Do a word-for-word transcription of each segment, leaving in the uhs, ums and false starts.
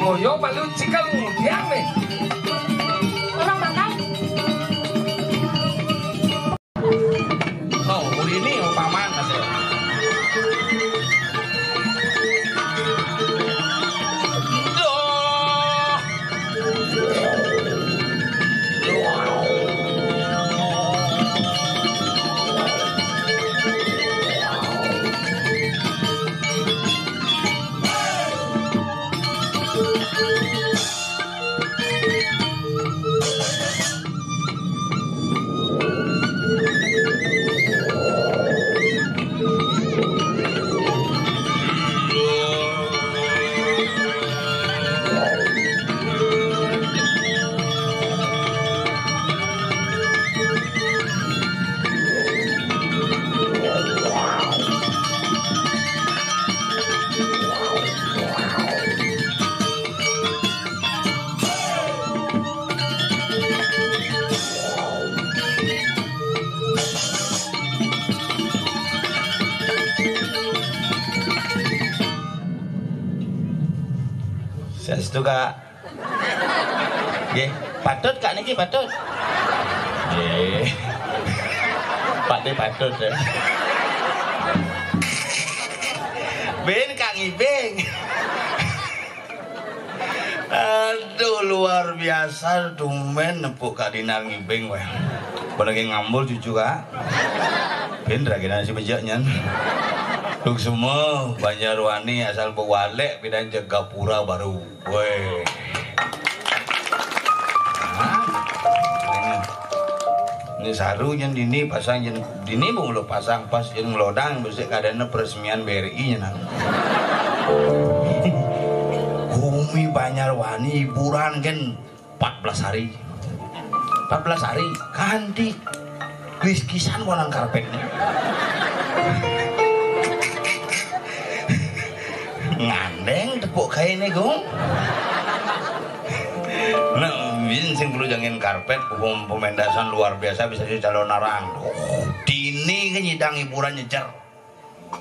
Boyo malu cikal ngudiang nih. Orang makan. Tuh, ini umpaman masih. Duh. Saestu, Kak. Nggih, patut, Kak, niki patut. Nggih. Pakde patut ya. Ben, Kak, ngibing. Aduh, luar biasa, tumben nepuk Kak Dinar ngibing weh. Apalagi ngambul cucu, Kak. Ben raginan si bejak nyan. Duk semua Banjarwani asal bewalek pidan jeg gapura baru. Weh. Hah? Ini saru nyan dini pasang, nyan dini mau lo pasang pas nyan ngelodang besik keadaannya peresmian B R I nyan. Gumi Banjarwani hiburan kan empat belas hari. Empat belas hari ganti. Kris-krisan warna karpetnya. Ngandeng tepuk kainnya, Gung. Nah, bin sing perlu jangin karpet, pem-, pementasan luar biasa bisa jadi calon narang. Oh, dini kan nyidang hiburan nyecer.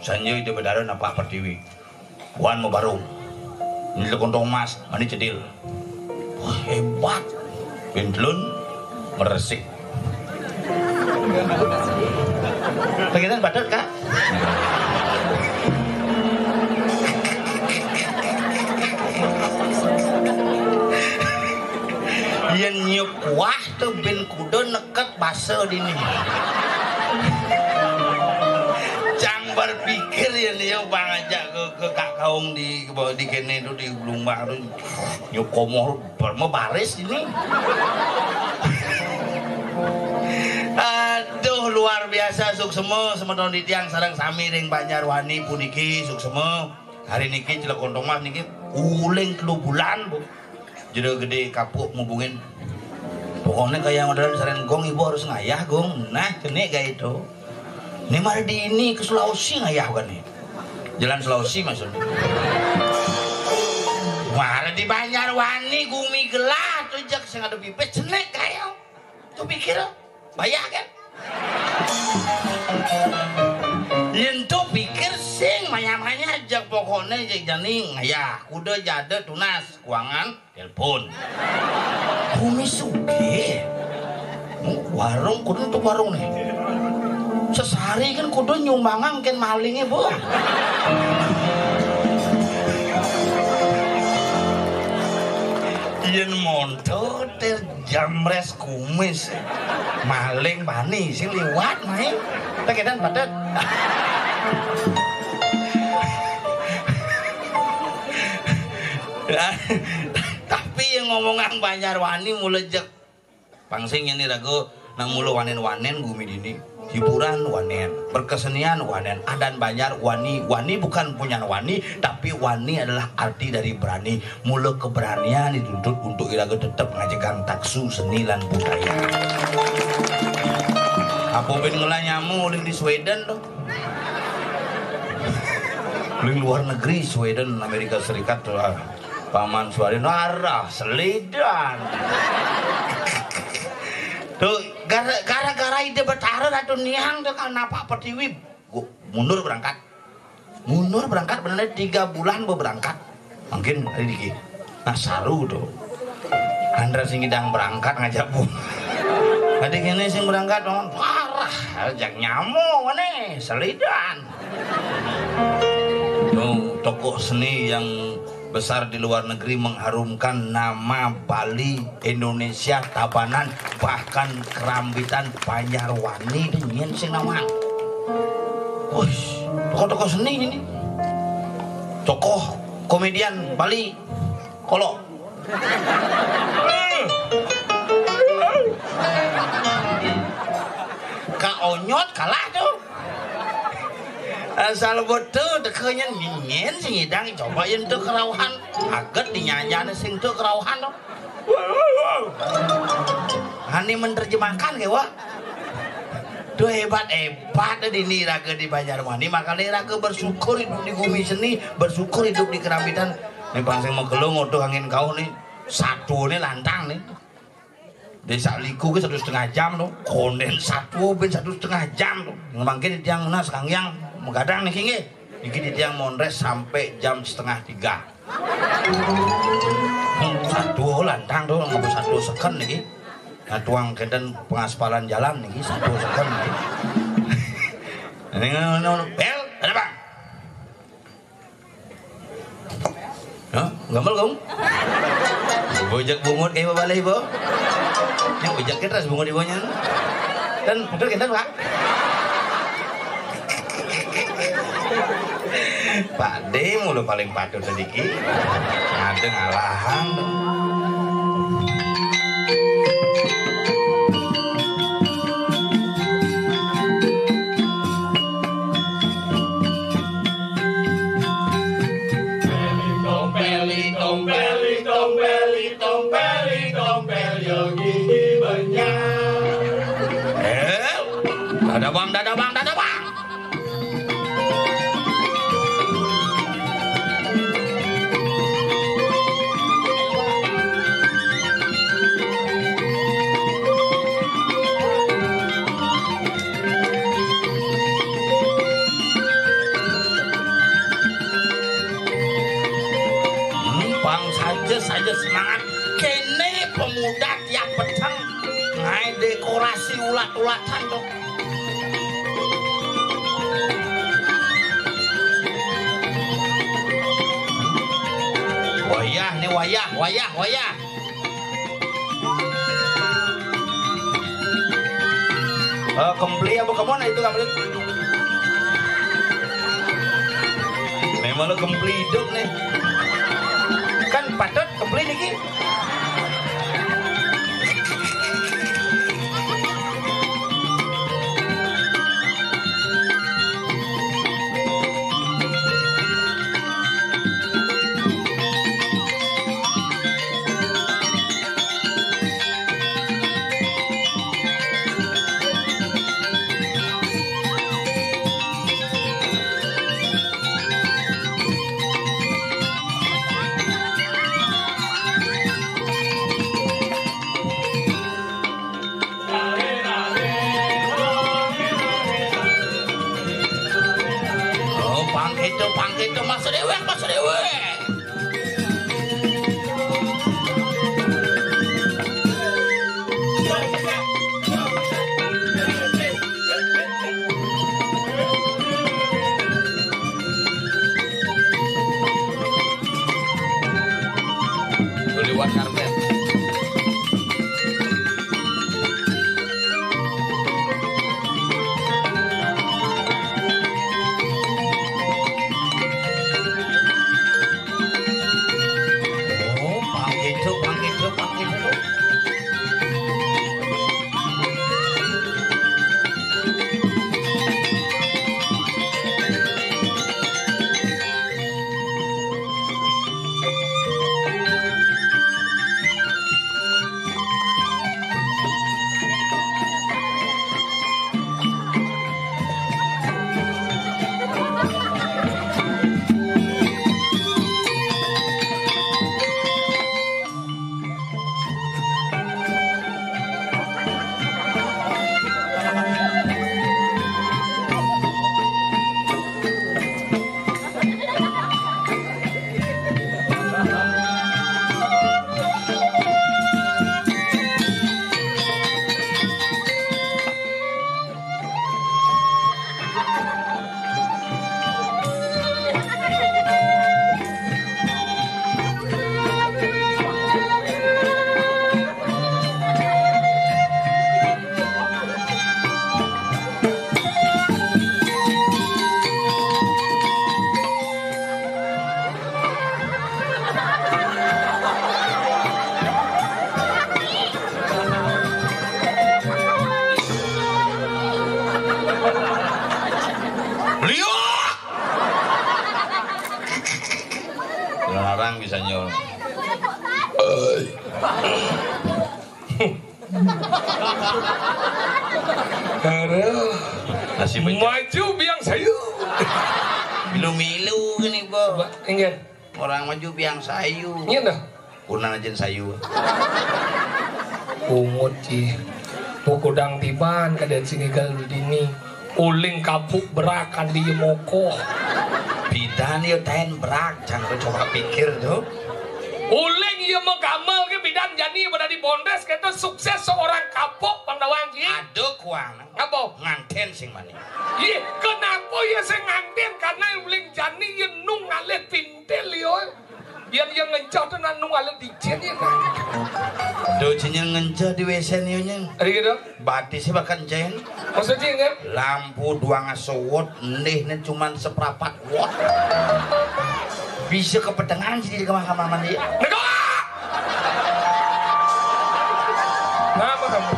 Sanjay itu bedaro nampak pertiwi. Wan mau barung. Ini kontong emas, mani cedil. Wah, hebat. Pintlun meresik. Pengenan badat, Kak? Yen nyup kuah tuh bin kuda neket basa dini. Cang berpikir yen dia bang ajak ke, ke Kak Kaung di, di kene tuh di Lumbang tuh. Nyukomo berme baris ini. Aduh, luar biasa suksema semeton titiang sareng sami ring Banjarwani puniki suksema. Hari niki celek kontong mas niki uling telu bulan, Bu. Jero gede kapuk mubungin. Pokoknya kaya modern sareng gong ibu harus ngayah gong. Nah, kene gaya itu. Ini mari di ini ke Sulawesi ngayah bukan nih. Jalan Sulawesi maksudnya. Mara di Banjarwani gumi gelah tuh jak sing ada pipis cenek kaya. Tuh pikir bayah kan? Yen tuh pikir sing manya-manya jak pokoknya jak jani ngayah kuda jada tunas kuangan telepon. Gumi sugih. Warung kudu nutup warung nih. Sesari kan kudu nyumbangan ken malingnya, Bu. Yen monto ter jamres kumis. Maling bani sing liwat main. Tekedan padet. Tapi yang ngomongan Banjarwani mulai jek pangsing yang diragu nang mula wanen-wanen gumi dini. Hiburan wanen, perkesenian wanen, adan Banjar wani. Wani bukan punya wani, tapi wani adalah arti dari berani. Mula keberanian dituntut untuk iraga tetap ngajegang taksu seni lan budaya. Apa ben ngelah nyamu ulih di Sweden tuh? Ulih luar negeri, Sweden, Amerika Serikat tuh. Ah. Paman Suari narah selidan. Tuh gara-gara ide betara Ratu Niang tuh kan napak pertiwi. Gua mundur berangkat. Mundur berangkat benar tiga bulan gua berangkat. Mungkin hari dikit. Nah, saru tuh. Andra sing ngidang berangkat ngajak bu. Tadi kene sing berangkat, oh, parah, ajak nyamuk nih, selidan. Tuh, tokoh seni yang besar di luar negeri mengharumkan nama Bali, Indonesia, Tabanan, bahkan Kerambitan, Banjarwani, dengan sing nama. Wih, tokoh-tokoh seni ini. Tokoh komedian Bali, Kolo. Kak Onyot kalah tuh. Asal betul dekenyan nyen sing idang coba yang tuh kerauhan. Aget dinyanyian sing tuh kerauhan tuh. Hani menerjemahkan ke wa. Tuh hebat hebat deh ini raga di Banjarwani. Makanya raga bersyukur hidup di bumi seni, bersyukur hidup di Kerambitan. Ini pangsing mau kelung udah angin kau nih. Satu nih lantang nih. Desa liku ke satu setengah jam tuh. Konden satu ben satu setengah jam tuh. Mangkin tiang nas kang yang menggadang nih kini. Niki tiang mondres sampai jam setengah tiga. Hmm, satu lantang tuh, nggak satu seken niki. Nah, tuang kenten pengaspalan jalan niki satu seken niki. Ini ngono, bel, ada bang. Hah? Gamel kamu? Bojak bungut kayak babalai ibu. Yang bojak kita bungut ibunya. Dan betul kita pak. Pak D mulu paling patut sedikit. Ada ngalahan. Tompeli, tompeli, tompeli, tompeli, tompeli, yo gigi benyang. Eh, dada bang, dada bang, dada bang. Bang saja saja semangat. Kene pemuda tiap petang ngai dekorasi ulat-ulatan tuh. Wayah nih wayah, wayah, wayah. Eh, kempli apa kemana itu kempli? Memang lo kempli hidup nih. Kan patut kempli niki. Oh, pangkito, pangkito, masuk dewek, masuk dewek. Liwat karpet. Oh, pangkito, pangkito, pangkito. Larang bisa nyol. Aduh. Nasib maju biang sayu. Milu-milu gini, Bo. Ingat. Orang maju biang sayu. Ingat dah. Kunan aja sayu. Pungut, Ci. Pukudang tiban kadén sing égal dini. Uling kabuk berakan di mokoh. Bidan yo tain berak, cang coba pikir tuh. Uling iya mah gamal ke bidan jani pada di Bondres kita sukses seorang kapok Pandawan, Ci. Aduh, kuang. Apa? Nganten sing mani. Ih, kenapa ya sing nganten? Karena uling jani ya nung alih pintil yo. Biar ya ngencah tuh nanu alih dicen ya kan. Duh, cinya ngencah di W C ni, Nyeng. Ada gitu? Batis sih bahkan, Cen. Maksudnya, Nyeng? Lampu dua ngasewot, nih, nih cuman seprapat watt. Bisa kepetengan jadi di kamar-kamar mandi. Negara! Kenapa kamu?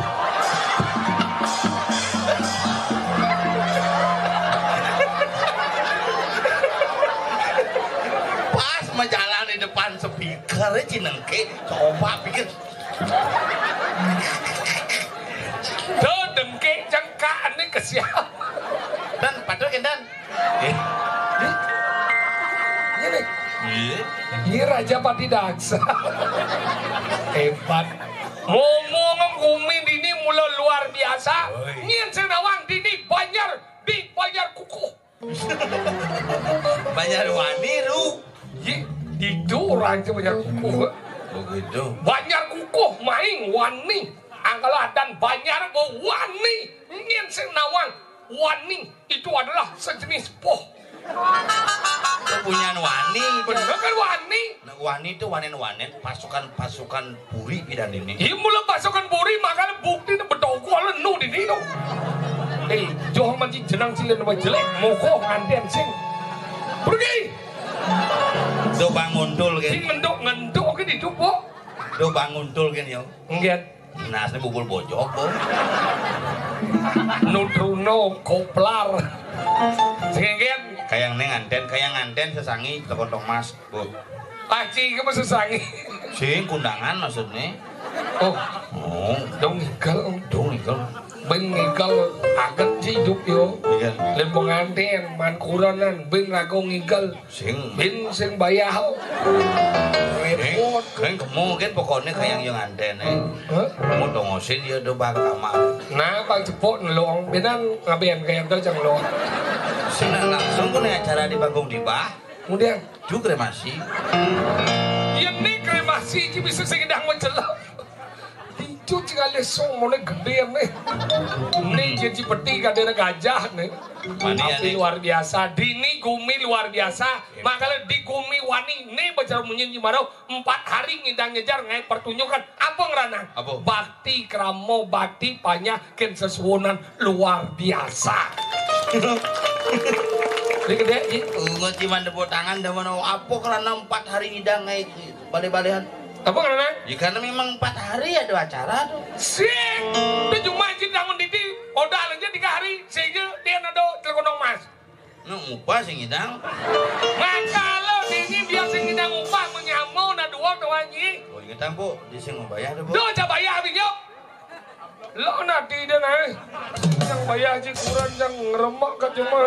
Pas menjalan di depan speaker, Cinengke, coba pikir. Tuh, dengke cengkaan nih ke siapa? Dan, patut, Dan. Eh. Ini. Iya. Ini Raja Pati Daksa. Hebat. Ngomong gumi dini mula luar biasa. Oi. Nyén sing nawang dini banjar, di banjar kukuh. Banjar wani, Ru. Yi, itu orang itu banjar kukuh. Begitu. Banjar kukuh main wani. Angkala adan banjar wani. Nyén sing nawang wani itu adalah sejenis poh. Kepunyaan wani. Bener kan wani? Nah, wani itu wanen-wanen pasukan-pasukan puri pidan ini. Iya, mula pasukan puri, makanya bukti itu bedoko ala nu di dino. Eh, joh manci jenang silin apa jelek, moko nganten sing. Pergi. Do banguntul kan. Sing ngendok-ngendok kan itu, Pok. Do banguntul kan, yo. Enggak. Nah, asli bubul bojok, Bu. Nutruno, koplar. Sing enggak. Kayang ning nganten, kayang nganten sesangi tekontong mas, Bu. Aci ke sesangi. Sing kundangan maksudnya. Oh. Oh. Dong ikel. Dong ikel. Beng ikel aget sih hidup yo. Iya. Lem pengantin, man kuronan, beng rago ngikel. Sing. Bin sing bayah. Repot. Keng kemu kan pokoknya kayang yang nganten, eh. Hah? Mau tongosin dia do bak kamar. Nah, bang cepok nelong. Binan ngabian kayang tuh cang nelong. Sing langsung pun acara di panggung di bah. Kemudian. Juga kremasi. Iya nih kremasi, ci bisa sing ndang mencelok. Itu ci kali song mau gedé nih. Nih jadi peti kadéna gajah nih. Tapi luar biasa. Dini gumi luar biasa. Makanya di gumi wani nih baca munyin Cimarau empat hari ngidang ngejar ngai pertunjukan. Apa ngeranang? Apa? Bakti kramo, bakti panyah, ken sesuwunan luar biasa. Ini gede, Ji. Enggak cuman tepuk tangan, dah mana apa karena empat hari ngidang ngai balik-balikan. Apa karena? Ya karena memang empat hari ada acara tuh. Sing, itu cuma Ji bangun diti, modal aja tiga hari, sehingga dia nado telekono mas. Nu upah sing ngidang. Mangkalo dini biar sing ngidang upah menyamo na dua tuan Ji. Oh, ingetang, Bu, di sing bayar deh, Bu. Duh, coba bayar, Bing, yuk. Lo nanti deh, nah. Yang bayar Ji kurang, yang ngeremak ke cuma.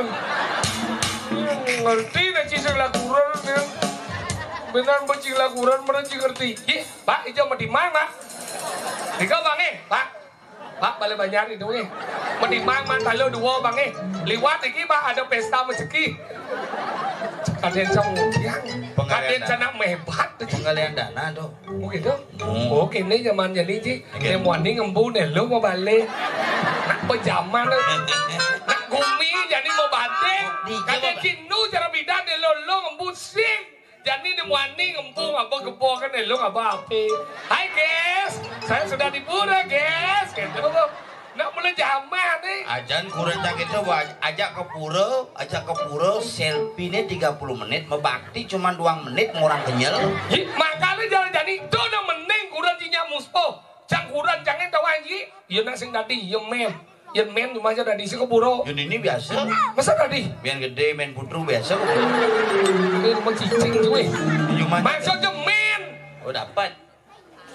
Yang ngerti nah Ji sing lah kurang, ya. Benar becing lah kurang, mana Ji ngerti. Ih, Pak, ijo medimang, Pak. Tiga, Bang, eh, Pak. Pak, balik banjar itu, eh. Medimang, man, talo dua, Bang, eh. Liwat iki, Pak, ada pesta rezeki. Kadén sang udiang. Kadén sana mebat. Penggalian dana tuh. Oh gitu? Hmm. Oh, kene zaman jadi, Ji. Oke. Nek wani ngembu nek lo mau balik. Nak pejaman. Nak gumi jadi mau batik. Di Kadén Jawa, Pak. Cinu cara bidan nek lo, lo ngembu sing. Jadi nek wani ngembu apa gebo kan nek lo apa api. Hai, guys. Saya sudah di pura, guys. Gitu. Nak mulai zaman nih. Ajan kurang tak itu, Bu. Ajak ke pura, ajak ke pura, selfie nih tiga puluh menit, mebakti cuma dua menit, orang kenyal. Ih, makanya jangan jadi, itu udah mending kurang cinya muspo. Cang kurang, jangan tahu anji. Ya nak sing tadi, ya men. Ya men cuma aja tadi sih ke pura. Yun ini biasa. Masa tadi? Main gede, main putru biasa kok. Ini rumah cicing tuh, eh. Maksudnya men. Oh, dapat.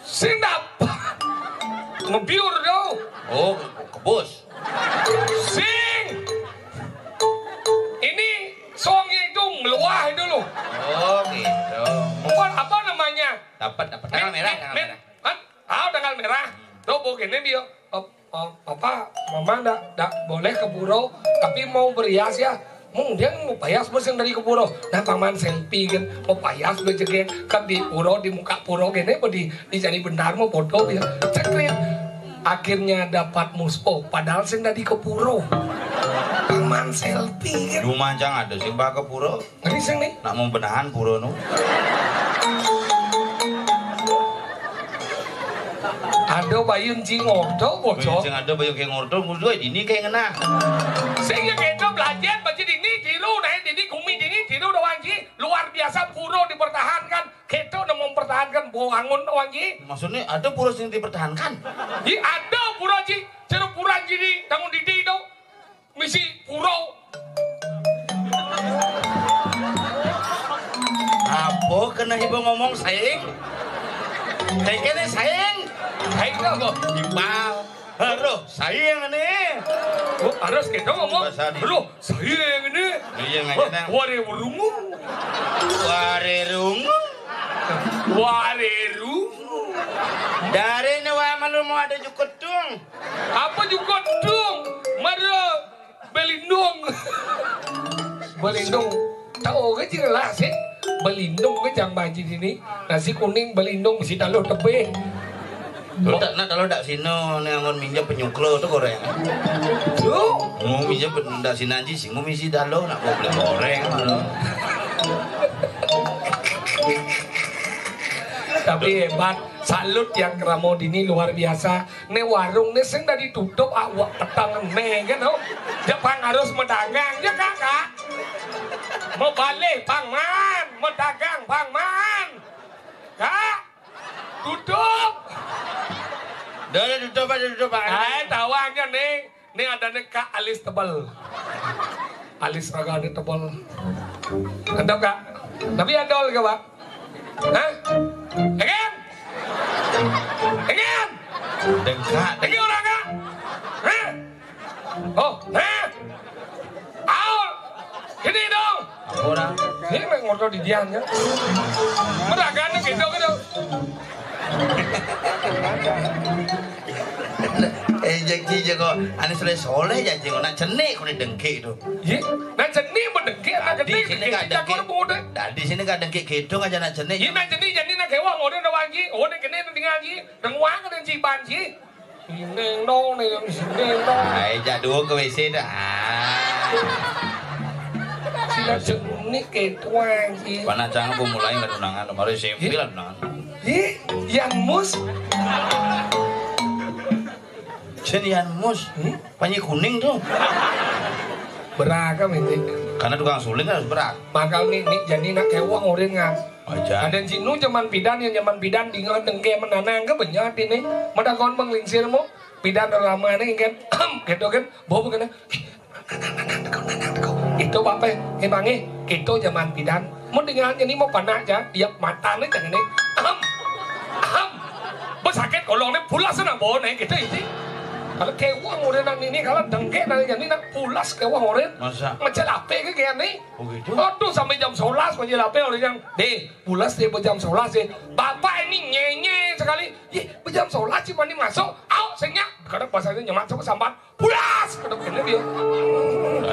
Sing dapat. Ngebiur dong. Oh, kebus. Sing. Ini songnya itu meluah itu loh. Oh, gitu. Bukan apa namanya? Dapat, dapat. Tanggal merah, tanggal merah. Hah? Ah, tanggal merah. Tuh, bu, gini, Bio. Oh, oh, apa, mama ndak, ndak boleh ke puro, tapi mau berhias ya. Mung, dia mau payas bos yang dari ke puro. Nah, paman selfie kan, mau payas gue jegeng. Kan di puro, di muka puro gini, apa di, di jadi bendar mau foto ya. Cekrit. Akhirnya dapat muspo, padahal sing dari ke puro. Paman selfie kan. Cuma jangan ada sing ke puro. Ngerising nih. Nak mau benahan puro nu. Ada bayun cing ordo, bocor. Sing ada bayun cing ordo, musuh ini kayak ngena. Sing yang itu belajar baca dini tiru, nah dini kumi dini tiru doang ji. Luar biasa puro dipertahankan. Kita udah mempertahankan bangun doang ji. Maksudnya ada puro sing dipertahankan? Ji ada puro ji. Ceruk puro ji di tangun didi itu. Misi puro. Apa kena ibu ngomong saing? Kayak kene saing. Saing apa? Imbal. Aduh, saing ini. Oh, harus kita ngomong. Bahasa di- Aduh, saing ini. Iya, nggak Wah, enak. Ware rungu. Ware rungu. Ware rungu. Dari ini wah malu mau ada jukut dong. Apa jukut dong? Mara belindung. Belindung. Tahu ke jelas sih? Belindung ke jang banjir ini. Nasi kuning belindung mesti taluh tebih. Lu tak nak kalau tak sino nih angon minjam penyuklo tuh goreng. Tuh. Mau minjam pen- tak sino aja sih mau misi dalo nak mau beli goreng. Tapi hebat, salut yang Kramod ini luar biasa. Nih warung nih sing dari tutup awak petang nih kan, oh. Jepang harus mendagang ya, Kak, Kak. Mau balik, Bang Man, mendagang, Bang Man. Kak, tutup. Dah, dah, tutup aja, tutup aja. Eh, tawanya nih. Nih ada nih, Kak, alis tebal. Alis raga nih tebal. Mantap, Kak. Tapi ada oleh, Pak. Hah? Enggak? Enggak? Dengkak. Ini orang, Kak? Hah? Oh, hah? Aul. Ini dong. Apa orang? Ini mau ngotot di dia ya. Meragane gitu gitu. Eh, janji je kok. Ane soleh-soleh janji kok. Nak cenik kok dengkik tu. Ye, nak cenik berdengkik, nak cenik sini dengkik. Kak dengkik. Tadi sini kak dengkik kidung aja nak cenik. Ye, nak cenik jadi nak kewang orang dah wanji. Oh, nak kena tinggal ji. Denguang ada jiban ji. Ini dong nih, yang sini dong. Ai, jak dua ke W C dah. Sila cenik itu wanji. Panacang aku mulai nggak tunangan, kemarin S M P lah tunangan. Ih, Yan Mus. Jen Yan Mus. Hmm? Panji kuning tu. Beragam ini. Karena tukang suling harus berak. Makal nih, nih jadi nak kewang orang ngak. Aja. Ada cinu zaman pidan yang zaman pidan dingan dengke menanang ke banyak ini. Mada kon menglingsir mu. Pidan lama nih kan. Gitu kan. Bawa kena. Itu apa? Eh, Bang, eh, kita zaman pidan. Mau dengarnya nih mau panak aja. Dia mata nih jangan nih. Ahem. Ahem. Besakit kolong nih pulas sana bawa nih gitu ini. Kalau kewang orang nak ini kalau dengke nak ini nak pulas kewang orang. Masa? Macam apa ke kayak nih? Oh gitu. Aduh sampai jam sebelas macam apa orang yang deh pulas dia jam sebelas deh. Bapak ini nyenye sekali. Ih, jam sebelas cuma nih masuk. Au, senyap. Kadang pasal itu nyemak sama sambat. Pulas kadang ini dia.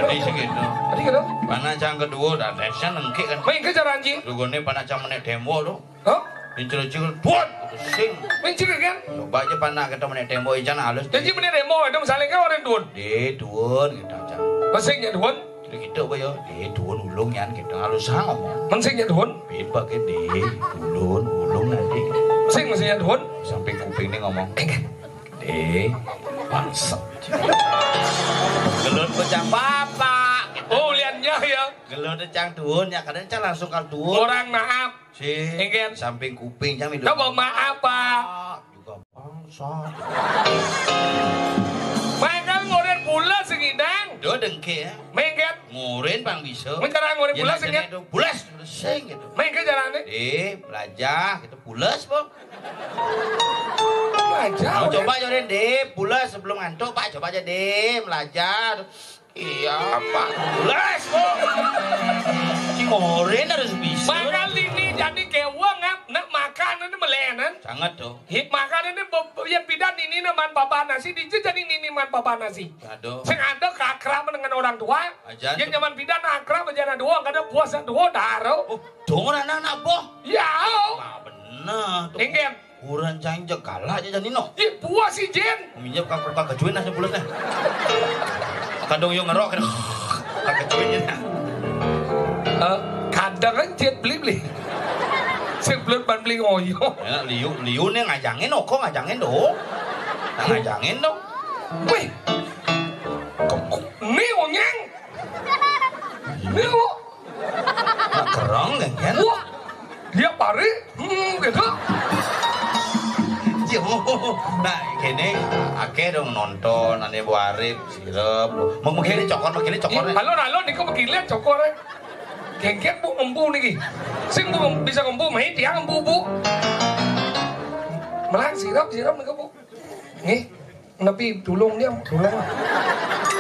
Tadi segitu. Tadi kadang. Panacang kedua dan saya nengke kan. Main ke jalan ji. Dugone panacang menek tembok tu. Hah? Incil-incil buat sing. Main cil kan? Coba aja panah kita menek tembok ijan halus. Jadi menek tembok itu misalnya kan orang dun. Di dun kita aja. Masih nya dun. Jadi kita apa ya? Di dun ulung yan kita halus sang ngomong. Masih nya dun. Bebak di dun ulung nanti. Sing masih nya dun. Sampai kuping ni ngomong. Enggak. Eh, bangsat. Gelut bocah bapak. Oh, liannya ya. Gelut cang duun ya, kadang cang langsung kal duun. Orang maaf. Si Engken. Samping kuping cang itu. Coba maaf, Pak. Ah, juga bangsat. Main kan ngoden pula segidang. Do dengke ya. Mengket. Ngurin pang bisa. Mun cara ngurin pules, ya, sing, ya? Itu pules, sing gitu. Mengket carane. Eh, belajar gitu, pules, po. Belajar. Mau coba aja deh, deh, pules sebelum ngantuk, Pak, coba aja deh, belajar. Iya, Pak. Pules, po. Ngurin harus bisa. Bakal ini jadi keweng, nak makan ini melenan. Sangat tuh. Hik makan ini be-, be-, ya pidan ini naman papa nasi, di jadi ini man papa nasi. Aduh. Sing ada keakraban dengan orang tua. Aja. Ya tuh. Nyaman pidan akrab aja na doang, kada puasa doang daro. Oh, dong anak-anak boh. Ya. Nah, bener tuh. Inggih. Kurang cang jegala aja jadi no. Ih, puas si Jin. Minyak kang pertang kecuin nasi pulasnya. Kadang yang ngerok kan. Kang kecuin ya. Eh, kadang kan jet beli-beli. Sing belut ban beli ngoyo. Ya, liu, liu nih ngajangin, oko ngajangin dong. Nah, ngajangin dong. Wih. Ini onyang. Ini kok. Nah, kerong kan, kan? Wah, dia pari, hmm, gitu. Yo, nah, kene akeh dong nonton, ane Bu Arif, sirep. Mau begini cokor, begini cokor. Alon-alon niku begini cokor. Gengget, Bu, ngempu niki. Sing, Bu, bisa ngempu, meh dia ngempu, Bu. Melang sirep, sirep niku, Bu. Nggih. Nepi tulung dia, tulung.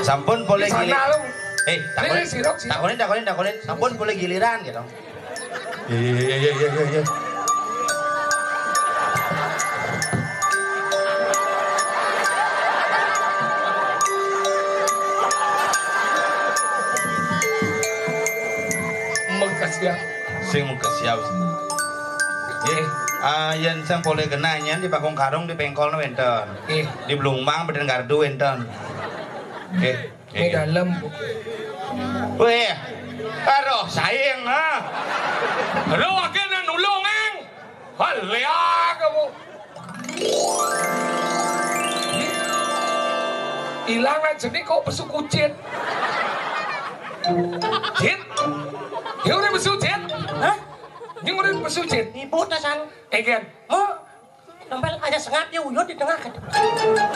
Sampun boleh giliran. Eh, takon, takoni, takoni, takoni. Sampun boleh giliran gitu. Iya, iya, iya, iya, iya, iya. Makasih ya. Sing makasih ya. Nggih, ah, yen sing polih genah nyen di Bakung Karung di Pengkol wenten. Nggih. Di Blumbang Beden Gardu wenten. Nggih. Ini dalam. Weh, aduh, sayang, ha. Aduh, akhirnya nulung, ang. Halia kamu. Hilang aja nih kok pesu kucit. Cit. Ya udah pesu, Cit. Hah? Ini udah pesu, Cit. Ibu tasan. Eh, Gen. Mau Tempel aja sengap ya uyut di tengah kan.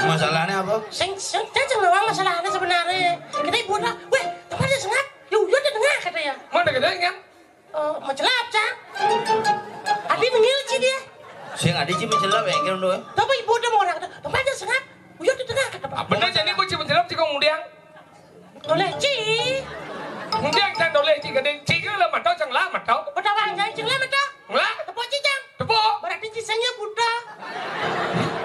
Masalahnya apa? Sing sing sing sing nawang masalahnya sebenarnya. Kita ibu dah, weh, tempel aja sengap ya uyut di tengah katanya. Mana kita kan? Oh, mau celap, Cang. Adi mengil sih dia. Sing adi sih mencelap ya, kira dua. Tapi ibu udah mau orang tuh, tempel aja sengap, uyut di tengah kata. Apa? Bener jadi ibu sih mencelap sih kemudian. Doleci. Kemudian cang doleci gede, cing lah matau, cang lah matau. Padahal cing lah matau. Lah? Tepuk cicang. Tepuk. Berarti cisanya buta.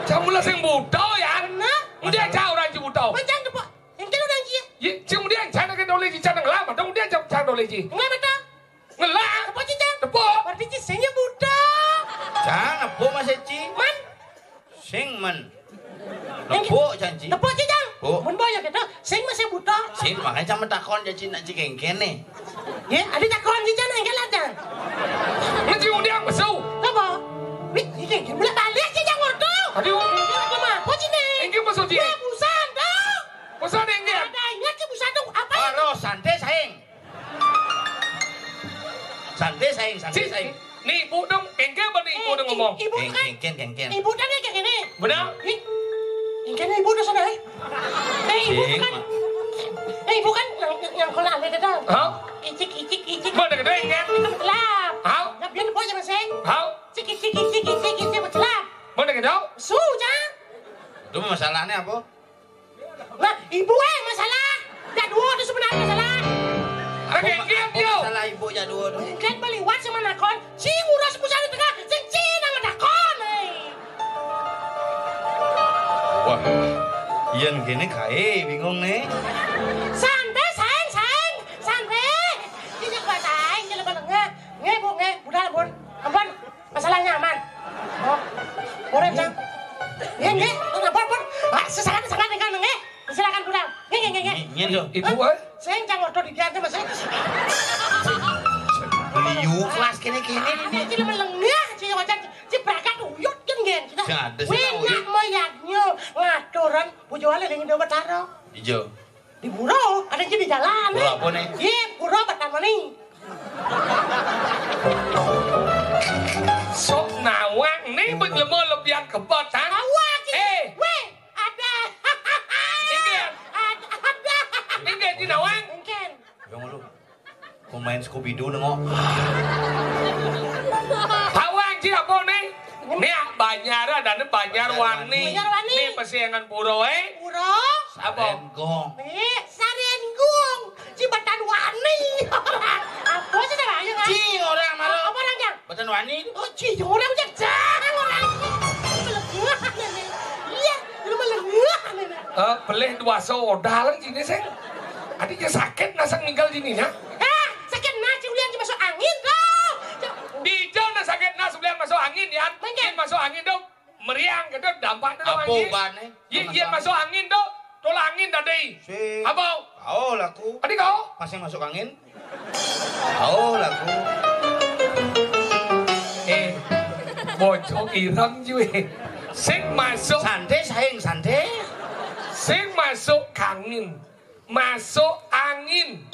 Cang mula sing buta ya. Bener. Udah cang orang ci buta. Macam tepuk. Yang kira orang ci. Ye, cing udah cang nak doleci, cang ngelah matau, udah cang, cang doleci. Ngelah matau. Ngelah. Tepuk cicang. Tepuk. Berarti cisanya buta. Cang, tepuk masih ci. Man. Sing men. Nepuk janji. Tepuk cicang. Bu. Mun boyo gitu. Sing masih buta. Sing makanya sama takon janji nak cikengken nih. Ya, ada takon cicang nengkel aja. Mesti udah pesu. Apa? Wih, ini mulai balik cicang ordo. Aduh. Apa mah? Apa sih nih? Ini pesu dia. Ya, busan dong. Pesu dia. Ada ingat sih busan dong. Apa? Halo, santai sayang. Santai sayang, santai sayang. Nih, ibu dong, kengken apa nih ibu dong ngomong? Ibu kan, kengken, kengken. Ibu kan kayak gini. Benar? Ih, kengken ibu udah sana, eh. Eh, ibu kan, eh, ibu kan yang, yang, yang kola ada dah. Hah? Icik, icik, icik. Mana gede, kengken? Itu gelap. Hah? Nah, biar ibu aja masih. Hah? Cik, icik, icik, icik, icik, gelap. Mana gede? Su, cang. Itu masalahnya apa? Nah, ibu eh masalah. Jadwal itu sebenarnya masalah. Ada kengken dia. Masalah ibu jadwal tu. Kan beliwat sama nakon. Si ngurus pusat di tengah. Sing si nama nakon. Eh. Wah, yang gini kae bingung nih. Santai, sayang, sayang. Santai. Ini apa sayang? Jangan apa nge. Nge, Bu, nge. Budal, Bun. Ampun. Masalahnya aman. Oh. Boleh, Cang. Nggih, nggih. Ampun, ampun. Ah, sesakan, sesakan, nggih, nggih. Silakan pulang. Nggih, nggih, nggih, nggih. Nggih, nggih. Ibu, eh? Sing cang ordo di dia, Mas. Liu kelas kene-kene ini. Iki lho melengah, sing wajan, sing berangkat uyut kan, nggih. Sing ada sih, nak uyut. Wih, nak moyaknya ngaturan bojo ale ning Indomaret. Ijo. Di Pura, ada di jalan. Pura apa nih? Iya, Pura Batamani. Sok nawang nih, bek lemah lebihan kebet, ha? Awak, eh. Weh, ada. Inggih. Ada, ada. Inggih, Main Scooby-Doo nengok. Tawang ci apa nih? Nih banjar ada nih, banjar wani. Banjar wani. Nih pesengan pura, eh. Pura. Apa? Renggong. Nih, Sarenggung. Ci batan wani. Apa sih namanya, kan? Ci orang malu. Apa orang, Jang? Batan wani. Oh, ci orang, Jang. Jang orang. Melengah, nenek. Iya, lu melengah, nenek. Eh, pelih dua soda lah sini, sih. Adi ya sakit nasang ninggal sini, ya. Ah, sakit nas, ci ulian ci masuk angin, tuh. Di jauh na sakit nas ulian masuk angin, ya. Mungkin. Masuk angin, tuh. Meriang, gitu, dampak, tuh, apa angin. Ubahnya? Iya, iya, masuk angin, tuh. Tolak angin tadi. Si. Apa? Kau laku. Adi kau? Pasti masuk angin. Oh, lagu. Eh, bocok ireng jue. Sing masuk. Santai, sayang, santai. Sing masuk kangin. Masuk angin.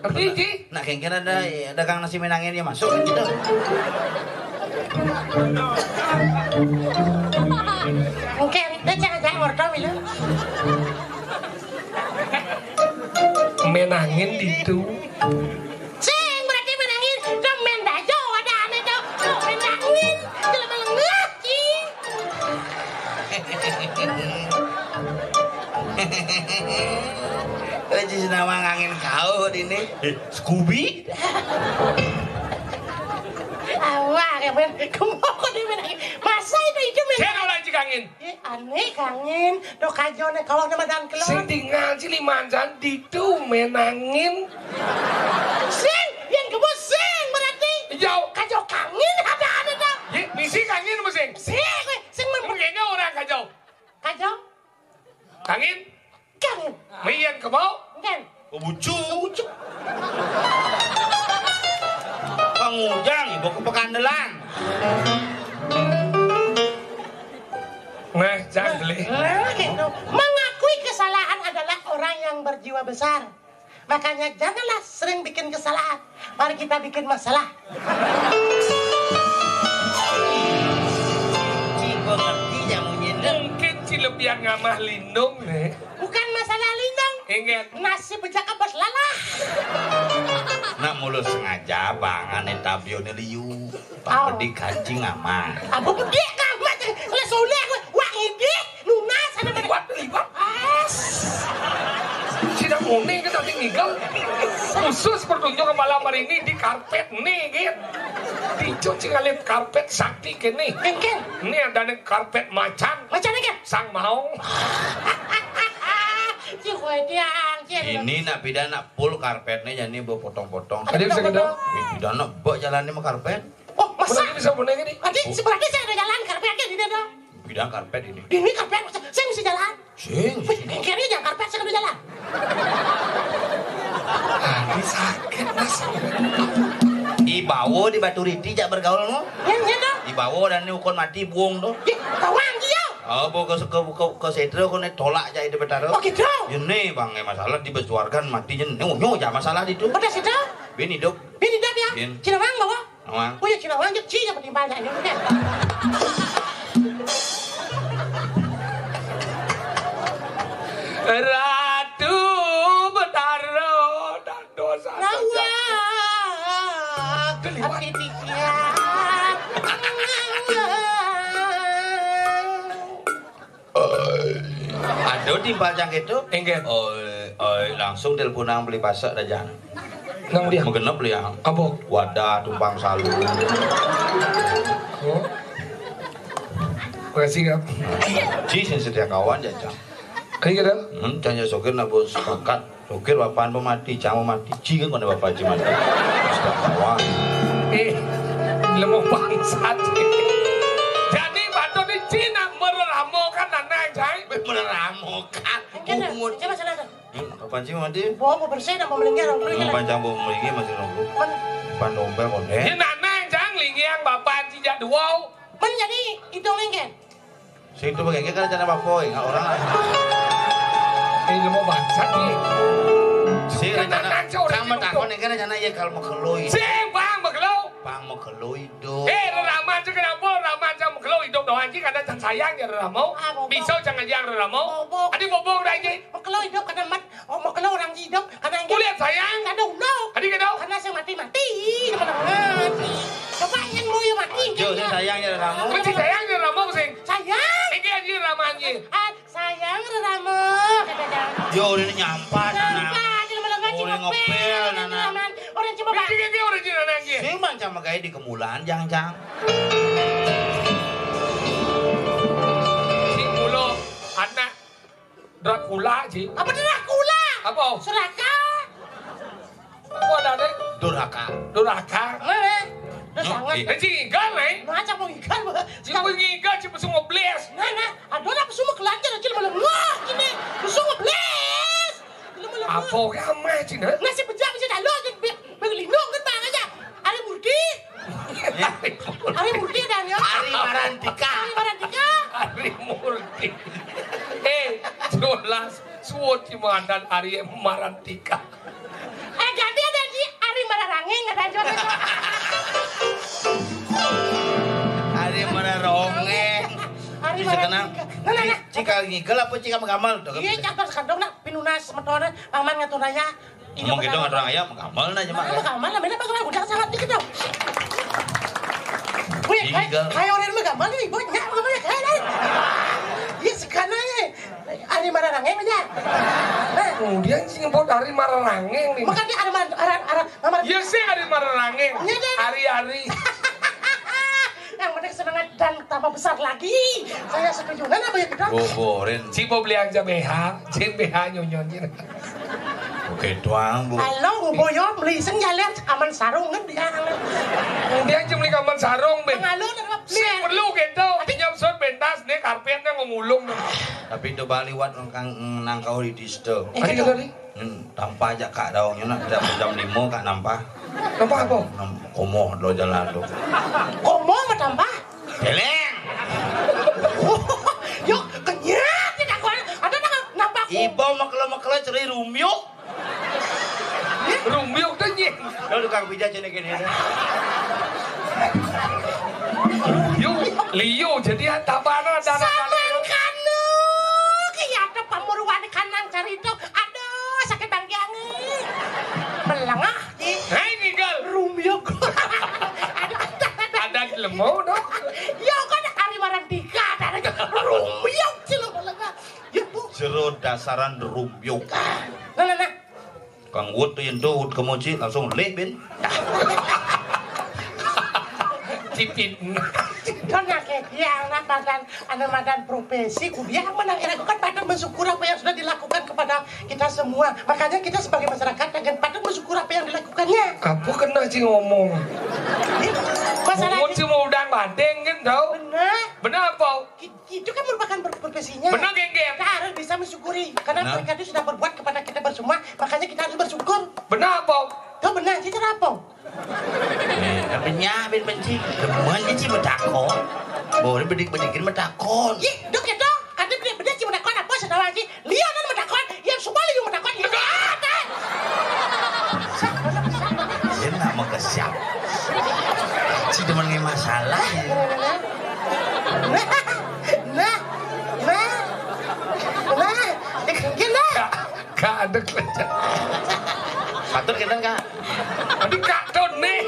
Ngerti, Ji? Nak kengken ada, ya, dagang nasi menangin ya masuk gitu. Oke, dia jangan-jangan wortel itu. Menangin ditu. Sing berarti menangin, demen dajo ada ane to. Sok menangin, jelema lengah, Ci. Aji senawang angin kau di ini. Eh, Scooby. Awak ya, men. Kemoko di menangin. Masa itu, itu menangin? Saya lagi angin. Eh, aneh, kangin. Duh, kajo ne, kalau nama dan keluar. Sing tinggal ci limancan ditu menangin. Sing, yang kebo sing berarti. Jauh. Kajo kangin ada, ada dah. Ye, misi kangin apa sing? Sing, weh, sing mem- Mungkinnya orang kajo. Kajo? Kangin? Kangin. Mian kebo? Kan. Kebucu. Kebucu. Pengujang, ibu ke Pekandelan. Nah, jangan beli. Nah, gitu. Mengakui kesalahan adalah orang yang berjiwa besar. Makanya janganlah sering bikin kesalahan. Mari kita bikin masalah. Ci, gua ngerti ya, Munyin. Mungkin ci lebihan ngamah lindung, nih. Bukan masalah lindung. Ingat. Nasi bejak abas lalah. Nak mulus sengaja, Bang, ane tabio ne liu. Pang pedih kancing aman. Apa pedih kamat? Lah soleh, wah, ini nunas ada mana? Liwat, liwat. As. Sida muni kita tinggal. Khusus pertunjukan malam hari ini di karpet nih, gitu. Dicuci ngalih karpet sakti kene. Engke. Ini ada nih karpet macan. Macan engke? Sang maong. Ci kowe tiang, ci. Ini nak pindah nak full karpetnya, jadi berpotong-potong. Ada bisa gitu? Ini pindah nak bak jalannya sama karpet. Oh, masa? Bisa punya gini. Nanti sebenarnya saya ada jalan karpet aja di dada. Pindah karpet ini. Ini karpet, saya bisa jalan. Sing. Wih, kiri jangan karpet, saya udah jalan. Ini sakit, Mas. Ibawo di Batu Riti jak bergaul mu. Ya, ya dong. Ibawo dan ini ukon mati buang tuh. Ih, kawan dia. Oh, bu ke ke ke, ke setra kau nih tolak jadi betara. Oh, gitu. Ini bang, eh, masalah di besuargan mati jen. Nyo nyo aja masalah itu. Udah situ. Bin hidup. Bin hidup ya. Bin. Cina bang bawa. Awang. Oh ya, Cina orang je, Cina petimpal dah, ya, kan? Ratu Betara dan dosa. Nawang. Keliwat. Ati titian. Nawang. Aduh, timpal cang gitu. Inggih. Oi, oi, langsung telepon nang beli pasak dah, Jang. Nang dia? Megenep liang. Apa? Wadah, tumpang salu. Oh. Makasih, Kak. Ci, sing setia kawan, ya, Jang. Ayo, Kak. Hmm, cang ya sokir nak bos sepakat. Sokir bapaan pemati, cang pemati, ci kan kone bapak ci mati. Sudah kawan. Eh, lemo bangsat. Jadi batu di Cina mereramokan anak, cai. Mereramokan. Enggak ada. Bungut. Coba sana tuh. Hmm, bapaan ci mati? Bawa mau bersih dan mau melingkar, mau melingkar. Bapaan cang mau melingkar masih nunggu. Pan. Pan dompel konde. Ini anak, cang, lingiang bapaan ci jak dua. Men jadi hitung lingkar. Sing tu bagaikan kan rencana bapak, ingat orang. Eh, lemo bangsat nih. Sing rencana, cang mau takon ini kan rencana ya kalau mau keloi. Sing, Bang, mau keloi. Bang mau keloi dong. Eh, reraman cek kenapa? Reraman cek mau keloi dong. Anjing kada can sayang jar ramo. Ah, bobok. Bisa can ngajang jar ramo. Bobok. Adi bobok dah anjing. Makelo hidup kada mat. Oh, makelo orang hidup kada anjing. Kuliah sayang. Kada ulo. Adi kada. Kada sing mati-mati. Kada mati. Coba yang mau yang mati. Anjing, sing sayang jar ramo. Benci sayang jar ramo sing. Sayang. Iki anjing ramo anjing. Ah, sayang jar ramo. Kada jar. Yo, udah nyampa, Nana. Nyampa, jar ramo, Nana. Udah ngepel, Nana. Orang coba. Iki, iki, orang jar ramo anjing. Sing macam gawe di kemulan, jang, jang. Si mulo anak Dracula, Ji. Apa Dracula? Apa? Seraka. Apa ada, Dek? Durhaka. Durhaka. Mana? Udah sangat. Eh, Ji, igal, eh? Macam mau igal, Mbak. Ji, mau igal, Ji, pesu ngebles. Nah, nah, ada lah pesu mau kelancar, Ji, malah ngah, gini. Pesu ngebles. Lu malah ngah. Apa kamu, Ji, nah? Nasi pejam, Ji, dah lo, Ji, be-, begelindung, kan, Bang, aja. Ari Murti. Ari Murti, dah, ya. Ari Marantika. Ari Marantika. Ari Murti. Eh, jelas. Suwun Cimandan Ari Marantika. Eh, ganti ada Ji, Ari Mararangeng ada aja. Ari Mararongeng. Ari Bisa kenal. Marantika. Nah, nah, nah. Cika ngigel apa cika menggamal? Iya, campur sekandung nak pinunas metode paman ngatur raya. Ngomong gitu ngatur raya menggamal nah cuma. Menggamal lah, mana bakal udah sangat dikit dong. Wih, kayak orang menggamal nih, bocah menggamal ya kayak lain. Iya, sekarang ya. Ari Mararangeng aja. Nah. Kemudian sing nyebut Ari Mararangeng nih. Makanya Ari Mar-, Ara-, Ara-, Ara-, Iya sih Ari Mararangeng. Iya deh. Ari-ari. Yang penting semangat dan tambah besar lagi. Saya setuju. Nah, apa ya kita? Boborin. Cibo beli aja B H, Jin B H nyonyon. Oke, tuang, Bu. Halo, Bu Boyo, beli sing jalan aman sarung kan dia. Kemudian cuma aman sarung, be. Pengalu, Sing perlu gitu. Nyam sot pentas nih karpetnya ngomulung. Tapi coba liwat nang, nang kau di disto. Ayo tadi. Hmm, tampa aja kak daungnya nak jam, jam lima kak nampa. Nampa apa? Nam, komo lo jalan tu. Komo apa tampa? Beleng. Yo, kenyat tidak kau. Ada nak nampa komo. Ibu makelo-makelo ceri rumyuk. Rumyuk tu nyih. Lo tukang pijat jenis gini tu. Rumyuk, liu jadi apa no? Samangkana, kaya ada pamuruan kanang carita. Aduh, sakit bangkiang. Melengah, Ji. Hei, ngigel. Rumyuk. Ada, ada, ada. Ada lemo dong. Ya kan, Ari Marandika, ada, ada. Rumyuk, Ji, lo melengah. Ya, Bu. Jero dasaran rumyuk. Nah, nah, nah. Kang Wut tuh yen tuh Wut kemuci langsung leh bin. Cipin. Kan akeh dia anak madan, anak madan profesi kuliah menang. Aku kan patut bersyukur apa yang sudah dilakukan kepada kita semua. Makanya kita sebagai masyarakat akan patut bersyukur apa yang dilakukannya. Apa kena sih ngomong? Masalah Wut sih mau udang banding kan tau? Benar. Benar apa? Itu kan merupakan profesinya. Benar, geng, geng. Kita harus bisa mensyukuri karena mereka itu sudah berbuat kepada kita semua, makanya kita harus bersyukur. Benar apa? Tuh benar, sih apa? Eh, tapi nya bin benci. Demen dia cuma takon. Boleh bedik-bedikin metakon. Ih, dok ya dok. Ada bedik-bedik cuma takon apa sedawa sih? Lihat kan metakon, yang semua lagi metakon. Iya, kan? Dia nak mau ke siapa? Si demen ngai masalah. Nah, nah, nah, nah, nah. Kak, ada kerja. Patut kita, Kak. Tadi Kak Don nih.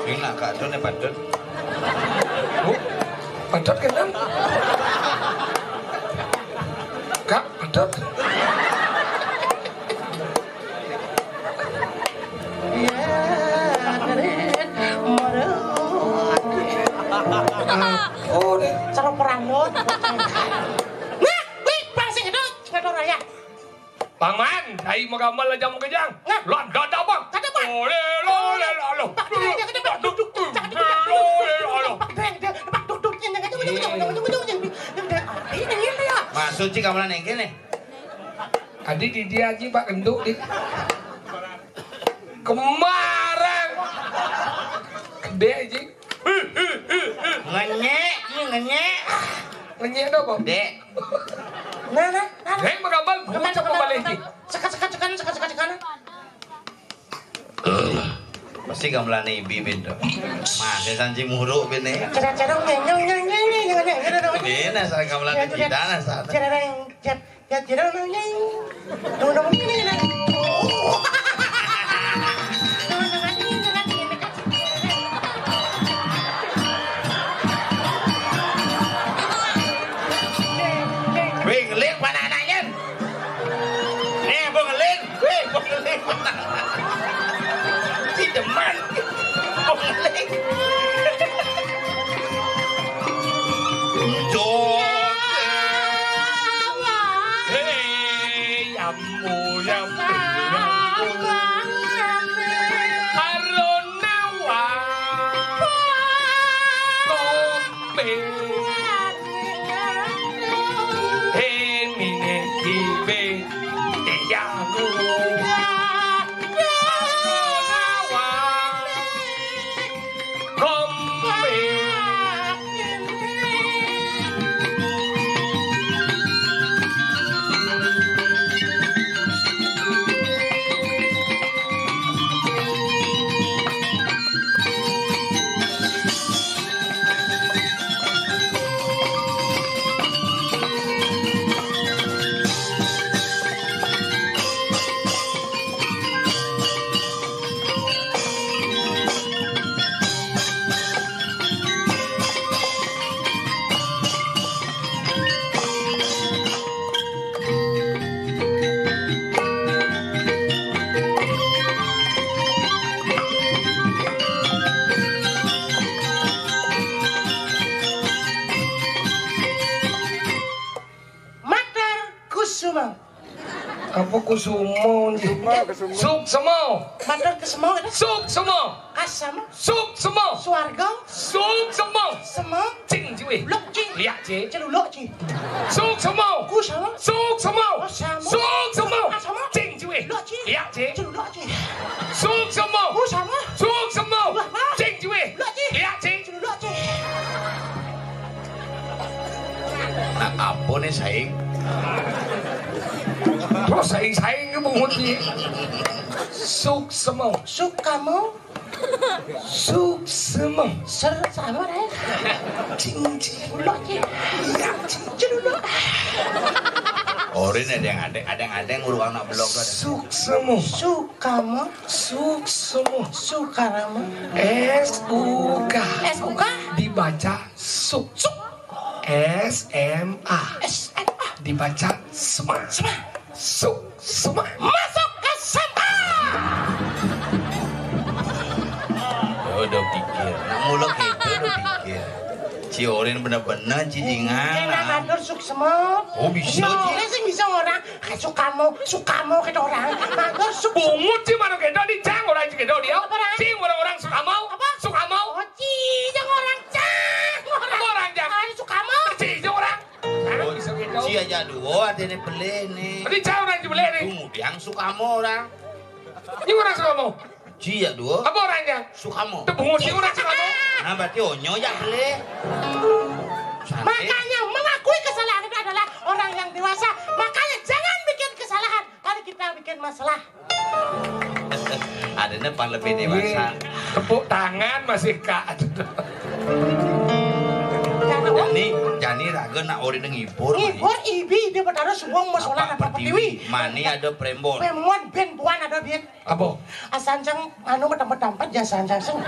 Ini Kak Don ya, patut. Bu, patut kita. Kak, patut. Oh, nih. Cara perandot. Nah, wih, bang sing itu, ngatur raya. Paman, ai magamal aja mau kejang. Nah. Lo ada ada bang. Kata bang. Oleh lo oleh lo lo. Pak, dia, dia, dia, Pak, duduk, duduk, jangan duduk, jangan duduk. Oleh lo lo. Pak, dia, dia, Pak, duduk, jangan, jangan, jangan, jangan, jangan, jangan, jangan. Ini, ini, ini, ya. Masuk sih kamu nengke nih. Adi di dia aja Pak Kenduk di. Kemarang. Gede aja. Ngenyek, ngenyek. Ngenyek dong, Bang. Dek. Nah, nah, nah. Hei, magambal, bukan siapa balik ni? Sekat, sekat, sekat, sekat, sekat, sekat. Pas Si gamelane ibi ben to. Masih sanci muruk ben ne. Cara-cara nyeng, nyeng, nyeng, nyeng, nyeng, nyeng, nyeng, nyeng. Bena sa gamelane kita na sa. Cara yang jat, jat, jat, nyeng. Tuh, tuh, ini, ini. Weh, ngelik mana anaknya? Nih, Bung Lin. Weh, Bung Lin. Si demen. Bung Lin. Jok. Hei, ambu, ambu, ambu. Karo nawang. Kopi. Hei, mine kibe. Iya, aku. Matur kusuma. Apa kusumo? Suksmo. Matur kusuma. Suksmo. Kasama. Suksmo. Swarga. Suksmo. Sema. Cing ciwe. Lok ci. Liak ci. Celulok ci. Suksmo. Kusama. Suksmo. Kusama. Suksmo. Kasama. Cing ciwe. Lok ci. Liak ci. Celulok ci. Suksmo. Kusama. Suksmo. Wah, wah. Cing ciwe. Lok ci. Liak ci. Celulok ci. Nah, apa nih saing? Terus saing-saing ke bungut nih. Suksmo. Sukamo. Suksmo. Ser sama deh. Cing, cing. Lok ci. Iya, cing. Celulok. Orin ada yang ada, ada yang ada yang nguruk anak blok ada. Suksmo. Sukamo. Suksmo. Sukarama. S U K. S U K. Dibaca suk. Suk. S M A. S M A. Dibaca sma. Sma. Suk, sma. Masuk ke sma. Oh, udah pikir. Nak mulai gitu udah pikir. Ci Orin bener-bener cijingan. Enak lah. Atur suksma. Oh, bisa, Ci. Iya, sing bisa orang. Kayak Sukamo, Sukamo kayak orang. Matur suk. Bungut ci mana kayak di cang orang ci kayak dia. Apa, orang? Ci orang-orang Sukamo. Apa? Sukamo. Oh, ci, yang orang cang. Orang. Apa orang cang? Ada Sukamo. Ci yang orang. Oh, bisa gitu. Ci aja dua, ada nih pelih nih. Di cang orang ci pelih nih. Kemudian Sukamo orang. Ini orang Sukamo. Ci ya dua. Apa orangnya? Sukamo. Tepung usi orang Sukamo. Nah, berarti onyo ya pelih. Santai. Makanya mengakui kesalahan itu adalah orang yang dewasa. Makanya jangan bikin kesalahan. Mari kita bikin masalah. Adanya pan lebih dewasa. Iya. Tepuk tangan masih kak. Karena Jani, Jani raga nak ori nang ngibur. Ngibur, ibi dia bertaruh semua masalah apa pertiwi. Mani ada prembon. Prembon ben buan ada dia. Apa? Asan cang anu matampet-tampet ya asan cang sing.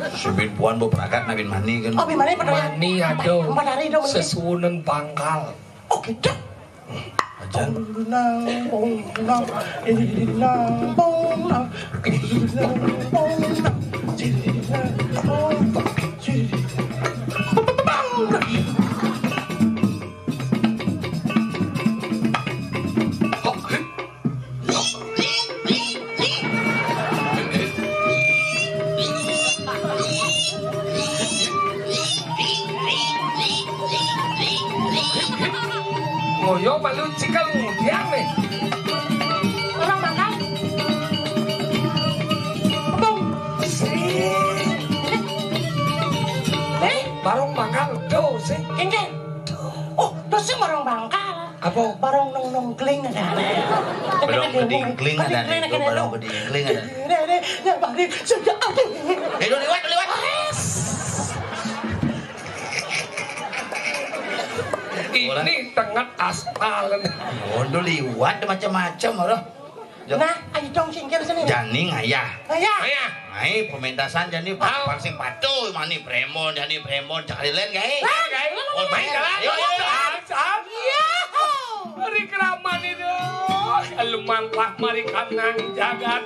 Si bin puan bo pragat na bin mani kan. Oh, bin mani pada. Mani ada. Empat hari dong, mani. Sesuunan bangkal. Oh, gitu. Ajan. Bong nang, bong nang, ini nang, bong nang, ini nang, bong nang, ini nang, bong nang, ini nang, bong nang. Ngoyo malu cikal ngudiang nih. Orang makan. Tepung. Eh? Barong mangkal, do sih. Kengkeng. Oh, do sih barong mangkal. Apa? Barong nong nong kling ada. Barong kedingkling ada nih, barong kedingkling ada. Deh, deh. Nyabari sejak ati. Ayo liwat, liwat. Ini tenget aspal. Waduh, liwat macam-macam loh. Nah, ayo dong singkir sini. Jani ngayah. Ngayah. Ngayah. Ai pementasan jani. Pang sing patuh mani premon, jani premon cakali lain gaé. Gaé. Oh, main jalan. Ayo, ayo, ayo. Iya. Hari keraman itu. Lumampah mari kanang jagat.